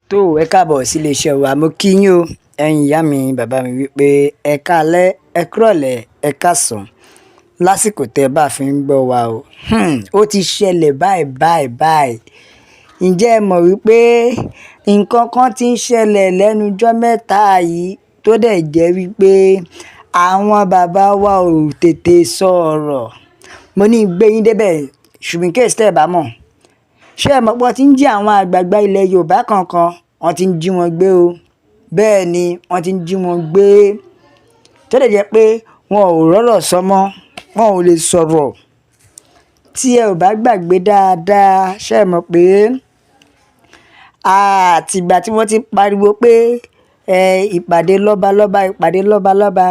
Tó ẹ káàbọ̀ sí iléeṣẹ́ wa. Mo kí yín o, ẹ̀yin ìyá mi, bàbá mi, wípé ẹ káalẹ́, ẹ kúrọ̀lẹ́, ẹ káàsán lásìkò tẹ́ ẹ bá fi ń gbọ́ wa o. Ó ti ṣẹlẹ̀ báyìí báyìí báyìí. Ǹjẹ́ ẹ mọ̀ wípé nǹkan kan ti ń ṣẹlẹ̀ lẹ́nu ọjọ́ mẹ́ta yìí tó dẹ̀ jẹ́ wípé àwọn bàbá wa ò tètè sọ̀rọ̀? Mo ní gbé yín débẹ̀ ṣùgbọ́n in case tẹ́ ẹ bá mọ̀. Ṣé ẹ mọ̀ pé wọ́n ti ń jí àwọn àgbààgbà ilẹ̀ Yorùbá kankan? Wọ́n ti ń jí wọn gbé o. Bẹ́ẹ̀ ni, wọ́n ti ń jí wọn gbé. Tó dẹ̀ jẹ́ pé wọn ò rọ́rọ̀ sọ mọ́, wọn ò lè sọ̀rọ̀. Tí ẹ ò bá gbàgbé dáadáa, ṣé ẹ mọ̀ pé àtìgbà tí wọ́n ti pariwo pé ìpàdé lọ́balọ́ba, ìpàdé lọ́balọ́ba,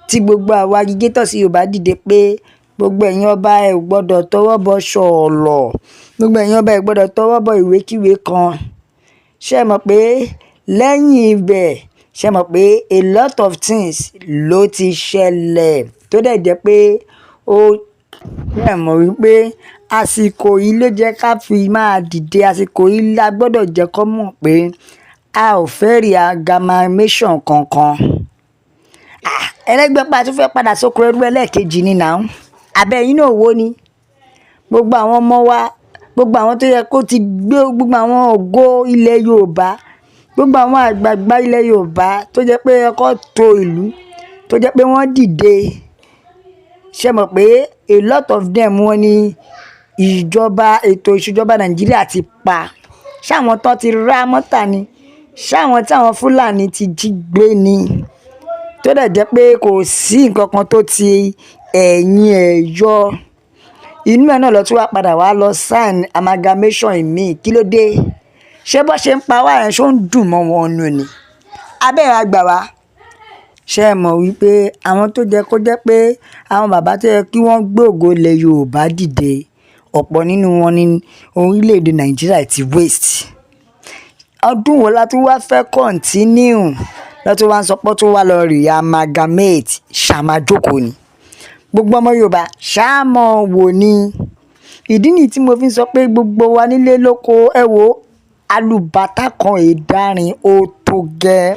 tí gbogbo àwa agitators Yorùbá dìde pé gbogbo ẹ̀yin ọba, ẹ ò gbọ́dọ̀ tọwọ́ bọ ṣọ̀ọ̀lọ̀, gbogbo ẹ̀yin ọba, ẹ gbọ́dọ̀ tọwọ́ bọ ìwékíwé kan. Ṣé ẹ mọ̀ pé lẹ́yìn ibẹ̀, ṣé ẹ mọ̀ pé a lot of things ló ti ṣẹlẹ̀ tó dẹ̀ jẹ́ pé ó, ṣé ẹ mọ̀ wípé àsìkò yìí ló jẹ́ ká fi máa dìde? Àsìkò yìí la gbọ́dọ̀ jẹ́ kó mọ̀ pé a ò fẹ́ re-amalgamation kankan. Ẹlẹ́gbẹ́ pa tún fẹ́ padà sóko ẹrú ẹlẹ́ẹ̀kejì ni now. Abẹ́ yín náà wò ni. Gbogbo àwọn ọmọ wa, gbogbo àwọn tó yẹ kó ti gbé, gbogbo àwọn ògo ilẹ̀ Yorùbá, gbogbo àwọn àgbààgbà ilẹ̀ Yorùbá tó jẹ́ pé ẹ kó tó ìlú, tó jẹ́ pé wọ́n dìde. Ṣé ẹ mọ̀ pé a lot of them, wọ́n ní ìjọba, ètò ìṣèjọba Nàìjíríà ti pa? Ṣé àwọn tó ti rá mọ́tà ni? Ṣé àwọn tí àwọn Fúlàní ti jí gbé ni? Tó dẹ̀ jẹ́ pé kò sí nǹkan kan tó ti ẹ̀yìn ẹ̀ yọ. Inú ẹ náà lọ tún wá padà wá lọ sign amalgamation ìmíì. Kí ló dé? Ṣé bó ṣe ń pa wá yẹn, ṣó ń dùn mọ́ wọn nù ni? Abẹ́ ẹ̀ wá gbà wá. Ṣé ẹ mọ̀ wípé àwọn tó jẹ́ kó jẹ́ pé àwọn bàbá tó yẹ kí wọ́n gbé ògo ilẹ̀ Yorùbá dìde, ọ̀pọ̀ nínú wọn ní orílẹ̀-èdè Nàìjíríà ti waste. Ọdún wo la tún wá fẹ́ continue lọ́ tún wá ń sọ pé ó tún wá lọ re-amalgamate? Ṣá máa jókòó ni? Gbogbo ọmọ Yorùbá, ṣá mọ̀ wò ni. Ìdí nìyí tí mo fi ń sọ pé gbogbo wa nílé lóko, ẹ wo alùbàtà kan ìdarin ó tó gẹ́.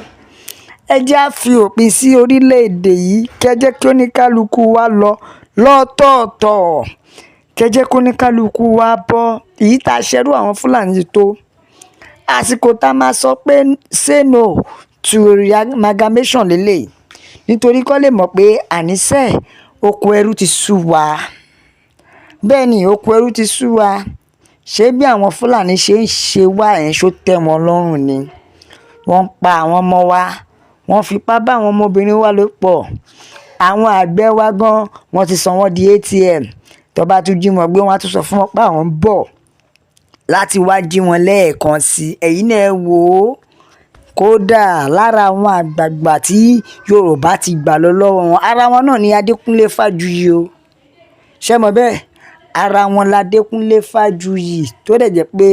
Ẹ jẹ́ á fi òpin sí orílẹ̀-èdè yìí, kẹ́ jẹ́ kí oníkálukú wa lọ lọ́tọ̀ọ̀tọ̀, kẹ́ jẹ́ kí oníkálukú wa bọ́. Èyí tá a ṣerú àwọn Fúlàní tó àsìkò tá a máa sọ pé say no to re-amalgamation lélẹ̀, nítorí kó lè mọ̀ pé àníṣe oko ẹrú ti sú wa. Bẹ́ẹ̀ ni, oko ẹrú ti sú wa. Ṣé bí àwọn Fúlàní ṣe ń ṣe wá ẹ̀, ṣó tẹ́ wọn lọ́rùn ni? Wọ́n ń pa àwọn ọmọ wa, wọ́n fipá bá àwọn ọmọbìnrin wa lò pọ̀. Àwọn àgbẹ̀ wa gan, wọ́n ti sọ wọ́n di ATM. Tó bá tún jí wọn gbé, wọ́n á tún sọ fún wọn pé àwọn ń bọ̀ láti wá jí wọn lẹ́ẹ̀kan sí. Ẹ̀yin náà ẹ wò ó. Kódà lára àwọn àgbààgbà tí Yorùbá ti gbà lọ lọ́wọ́ wọn, ara wọn náà ni Adékúnlé Fájuyì o. Ṣé mọ̀ bẹ́ẹ̀? Ara wọn l'Adékúnlé Fájuyì, tó dẹ̀ jẹ́ pé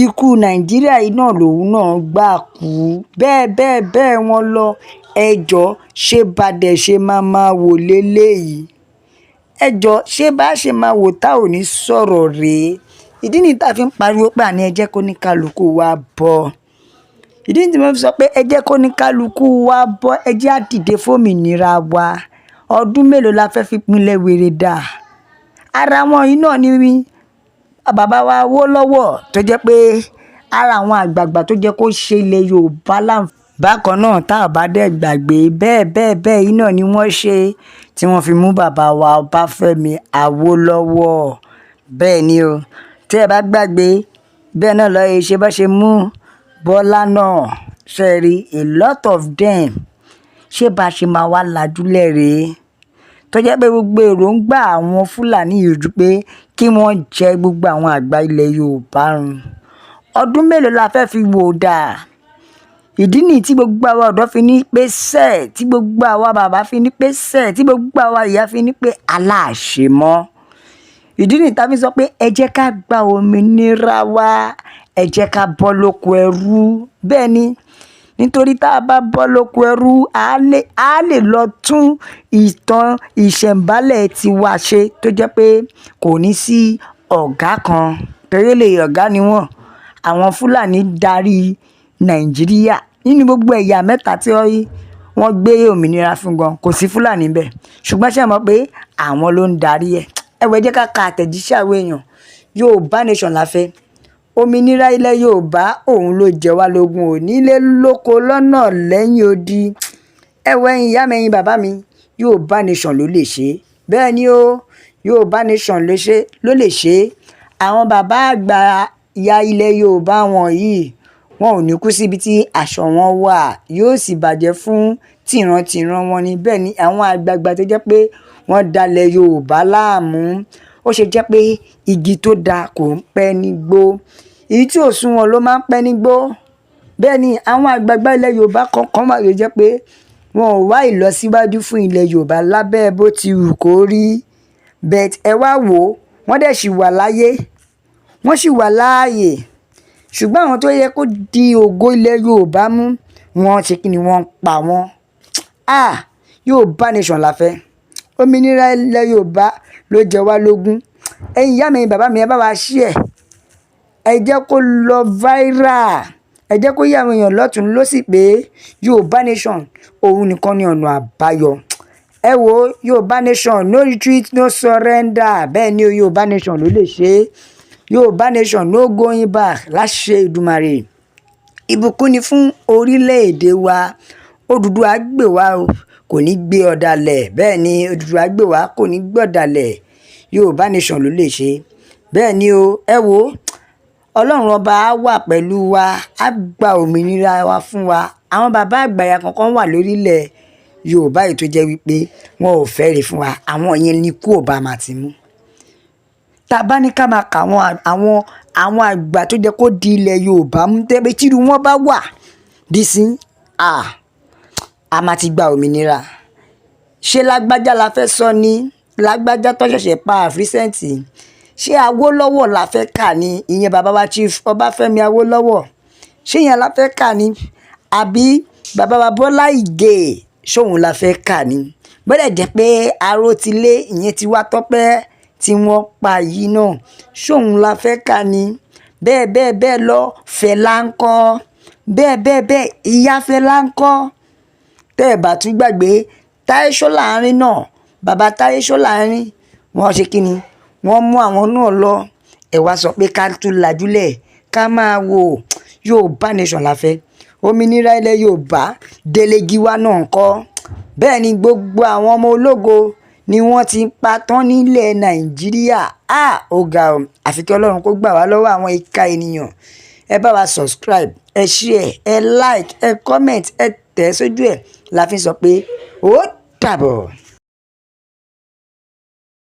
ikú Nàìjíríà yìí náà lòun náà gbà kú. Bẹ́ẹ̀ bẹ́ẹ̀ bẹ́ẹ̀ wọ́n lọ. Ẹ jọ̀ọ́, ṣé bá dẹ̀ ṣe máa máa wò léléyìí? Ẹ jọ̀ọ́, ṣé bá ṣe máa wò tá ò ní sọ̀rọ̀ rèé? Ìdí nìyí tá a fi ń pariwo pé àní ẹ jẹ́ kó ní kálukú wa bọ́. Ìdí nìyí tí mo fi sọ pé ẹ jẹ́ kó ní kálukú wa bọ́, ẹ jẹ́ á dìde fómìnira wa. Ọdún mélòó la fẹ́ fi pinlẹ̀ wèrè dà? Ara wọn yìí náà ni bàbá wa Awólọ́wọ̀, tó jẹ́ pé ara àwọn àgbààgbà tó jẹ́ kó ṣe ilẹ̀ Yorùbá láǹfààní. Bákan náà, tá ò bá dẹ̀ gbàgbé, bẹ́ẹ̀ bẹ́ẹ̀ bẹ́ẹ̀ yìí náà ni wọ́n ṣe tí wọ́n fi mú bàbá wa Ọbáfẹ́mi Awólọ́wọ̀. Bẹ́ẹ̀ ni o. Tí ẹ bá gbàgbé, bẹ́ẹ̀ náà lọ́ ṣe bá ṣe mú Bọ́lá náà. Ṣé ẹ rí a lot of them? Ṣé bá ṣe máa wá lajúlẹ̀ rèé? Tó jẹ́ pé gbogbo èròǹgbà àwọn Fúlàní yìí ojú pé kí wọ́n jẹ gbogbo àwọn àgbà ilẹ̀ Yorùbá run. Ọdún mélòó la fẹ́ fi wò dà? Ìdí nìyí tí gbogbo àwa ọ̀dọ́ fi ní pé sẹ́, tí gbogbo àwa bàbá fi ní pé sẹ́, tí gbogbo àwa ìyá fi ní pé aláàṣemọ́. Ìdí nìyí tá a fi sọ pé ẹ jẹ́ ká gba òmìnira wa, ẹ jẹ́ ká bọ́ lóko ẹrú. Bẹ́ẹ̀ ni, nítorí tá a bá bọ́ lóko ẹrú, a lè lọ tún ìtàn ìṣẹ̀ǹbálẹ̀ tiwa ṣe, tó jẹ́ pé kò ní sí ọ̀gá kan. Torí lè ọ̀gá ni wọ́n. Àwọn Fúlàní darí. Nàìjíríà. Nínú gbogbo ẹ̀yà mẹ́ta tí wọ́n gbé òmìnira fún gan, kò sí Fúlàní bẹ́ẹ̀. Ṣùgbọ́n ṣé ẹ mọ̀ pé àwọn ló ń darí ẹ̀? Ẹ wò, ẹ jẹ́ ká ka àtẹ̀jíṣẹ́ àwọn èèyàn. Yorùbá Nation la fẹ́. Òmìnira ilẹ̀ Yorùbá, òun ló jẹ wá lógún ò nílé lóko lọ́nà lẹ́yìn odi. Ẹ wo, ẹ̀yin ìyá mi, ẹ̀yin bàbá mi, Yorùbá Nation ló lè ṣe. Bẹ́ẹ̀ ni o, Yorùbá Nation ló ṣe, ló lè ṣe. Àwọn bàbá àgbà ya ilẹ̀ Yorùbá wọ̀nyí, wọn ò ní kú síbi tí aṣọ wọn wà, yóò sì bàjẹ́ fún tìrantìran wọn ni. Bẹ́ẹ̀ ni àwọn àgbààgbà tó jẹ́ pé wọ́n dalẹ̀ Yorùbá láàmú. Ó ṣe jẹ́ pé igi tó da kò ń pẹ́ nígbó, èyí tí ò sunwọ̀n ló máa ń pẹ́ nígbó. Bẹ́ẹ̀ ni àwọn àgbààgbà ilẹ̀ Yorùbá kọ̀ọ̀kan wà tó jẹ́ pé wọn ò wá ìlọsíwájú fún ilẹ̀ Yorùbá lábẹ́ bó ti wù kó rí. But ẹ wá wò ó, wọ́n dẹ̀ sì wà láyé, wọ́n sì wà láàyè. Ṣùgbọ́n àwọn tó yẹ kó di ògo ilẹ̀ Yorùbá mú, wọ́n ṣe kí ni? Wọ́n ń pa wọ́n. Ah, Yorùbá Nation la fẹ́. Òmìnira ilẹ̀ Yorùbá ló jẹ wá lógún. Ẹ̀yin ìyá mi, bàbá mi, ẹ bá wa share, ẹ jẹ́ kó lọ viral, ẹ jẹ́ kó yé àwọn èèyàn lọ́tùn lósì pé Yorùbá Nation, òun nìkan ni ọ̀nà àbáyọ. Ẹ wo, Yorùbá Nation, no retreat, no surrender. Bẹ́ẹ̀ ni o, Yorùbá Nation ló lè ṣe é. Yorùbá Nation, no going back, láṣẹ Èdùmàrè. Ìbùkún ni fún orílẹ̀-èdè wa. Odùduwà gbè wá o, kò ní gbé ọ̀dàlẹ̀. Bẹ́ẹ̀ ni, Odùduwà gbè wá, kò ní gbé ọ̀dàlẹ̀. Yorùbá Nation ló lè ṣe. Bẹ́ẹ̀ ni o. Ẹ wo, Ọlọ́run Ọba á wà pẹ̀lú wa, á gba òmìnira wa fún wa. Àwọn bàbá àgbàyà kankan wà lórílẹ̀ Yorùbá yìí tó jẹ́ wípé wọn ò fẹ́ rí fún wa. Àwọn yẹn ni kú ò bá máa ti mú. Tá a bá ní ká máa kà àwọn àgbà tó jẹ́ kó di ilẹ̀ Yorùbá mú, tẹ́ pé tírú wọn bá wà dísín, a máa ti gba òmìnira. Ṣé Lágbájá la fẹ́ sọ ni? Lágbájá tó ṣẹ̀ṣẹ̀ pa recent. Ṣé Awólọ́wọ̀ la fẹ́ kà ní? Ìyẹn bàbá wa, Chief Ọbáfẹ́mi Awólọ́wọ̀. Ṣé ìyẹn la fẹ́ kà ní? Àbí bàbá wa Bọ́lá Ìgè, ṣóun la fẹ́ kà ní? Bọ́dẹ̀ jẹ́ pé Arótilé, ìyẹn ti wá tọ́pẹ́ tí wọ́n pa yìí náà, ṣóun la fẹ́ kà ní? Bẹ́ẹ̀ bẹ́ẹ̀ bẹ́ẹ̀ lọ. Fẹlá ńkọ́? Bẹ́ẹ̀ bẹ́ẹ̀ bẹ́ẹ̀. Ìyá Fẹlá ńkọ́? Tẹ́ ẹ̀ bá tún gbàgbé Táyé Ṣọ́lárin náà, bàbá Táyé Ṣọ́lárin, wọ́n ṣe kí ni? Wọ́n mú àwọn náà lọ. Ẹ wá sọ pé ká tún lajúlẹ̀ ká máa wò. Yorùbá Nation la fẹ́. Òmìnira ilẹ̀ Yorùbá. Délé Gíwá náà ńkọ́? Bẹ́ẹ̀ ni, gbogbo àwọn ọmọ ológo ni wọ́n ti pa tán nílẹ̀ Nàìjíríà. Ah, ó ga ọ! Àfi kí Ọlọ́run kó gbà wá lọ́wọ́ àwọn ìka ènìyàn. Ẹ bá wa subscribe, ẹ share, ẹ like, ẹ comment, ẹ tẹ̀ sójú ẹ̀ la fi sọ pé ó dàbọ̀.